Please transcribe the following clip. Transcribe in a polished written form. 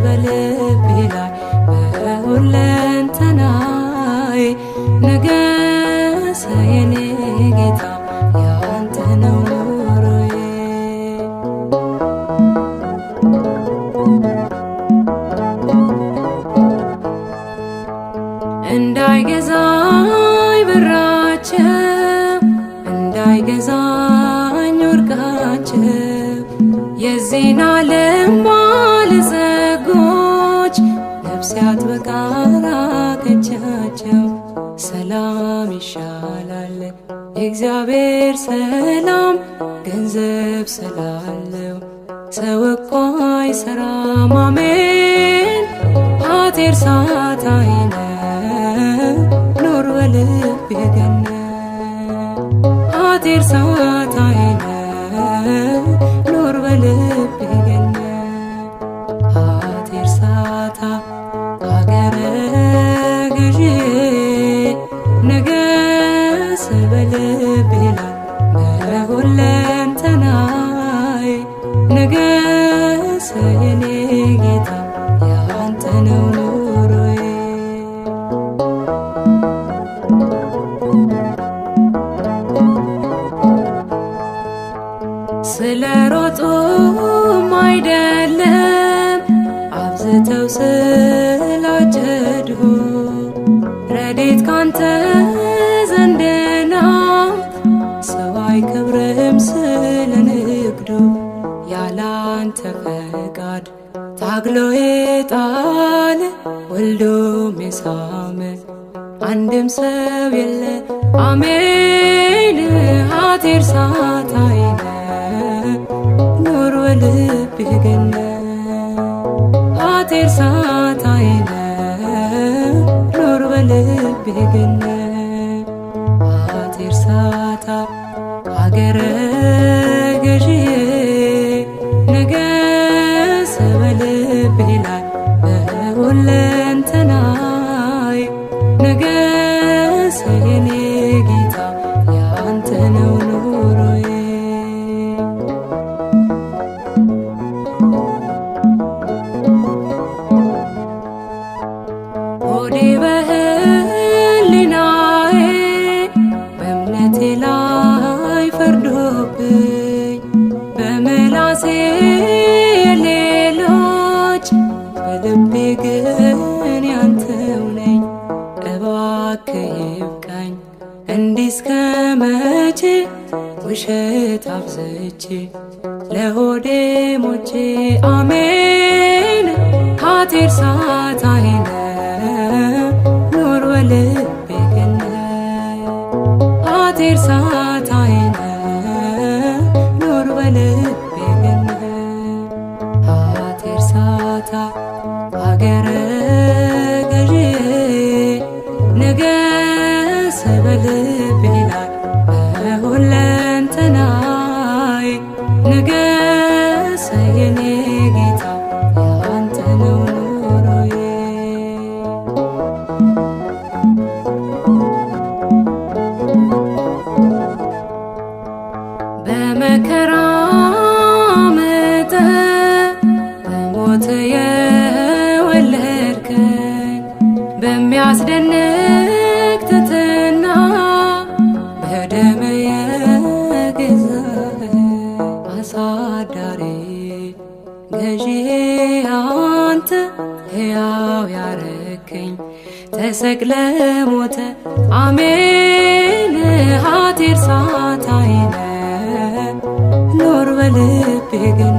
በልቤ ላይ በሁለንተናዬ ንገስ የኔ ጌታ ያንተ ነው ኑሮዬ። እንዳይገዛኝ ብራቸው እንዳይገዛኝ ወርቃቸው የዚህን ዓለም ባለጸጎች ነፍሴ አጥብቃ ራቀቻቸው። ሰላም ይሻላል የእግዚአብሔር ሰላም ገንዘብ ስላለው ሰው እኮ አይሰራም። አሜን ሀቴር ሳታይነ ኑር በልቤ ገነት ሀቴር ሳታይነ ኑር በልቤ ገነት ሀቴር ሳታ ሀገረ ገዢ ንገስ በልቤ ላይ በሁለንተናዬ ንገስ የኔ ጌታ ያንተ ነው ኑሮዬ። ስለ ሮጡም አይደለም አብዝተው ስላጨዱ ረድኤት ካንተ ዘንድ ናት ሰው አይከብርም ስለ ንግዱ ያላንተ ፈቃድ ታግሎ የጣለ ወልዶም የሳመ አንድም ሰው የለ። አሜን ሀቴር ሳታይነ ኑር በልቤ ገነት ሀቴር ሳታይነ ኑር በልቤ ገነት ሀቴር ሳታ ሀገረ ገዢ ንገስ በልቤ ላይ በሁለንተናዬ ንገስ የኔ ጌታ ያንተ ነው ኑሮዬ። ሆዴ በህሊናዬ በእምነቴ ላይ ፈርዶብኝ በምላሴ የሌሎች በልቤ ግን ያንተው ነኝ። እባክህ ይብቃኝ እንዲህ እስከ መቼ ውሸት አብዝቼ ለሆዴ ሞቼ። አሜን ሀቴር ሳታይነ ኑር በልቤ ገነት ሀቴር ሳታይነ ኑር በልቤ ገነት ሀቴር ሳታ ሀገረ ገዢ ንገስ በልቤ ላይ በሁለንተናዬ ንገስ የኔ ጌታ ያንተ ነው ኑሮዬ። በመከራ ምጥ በሞት የወለድከኝ በሚያስደንቅ ትሕትና በደም የገዛኸኝ አሳዳሪ ገዢ አንተ ሕያው ያረከኝ ተሰቅለ ሞተ። አሜን ሀቴር ሳታይነ ኑር በልቤ ገነት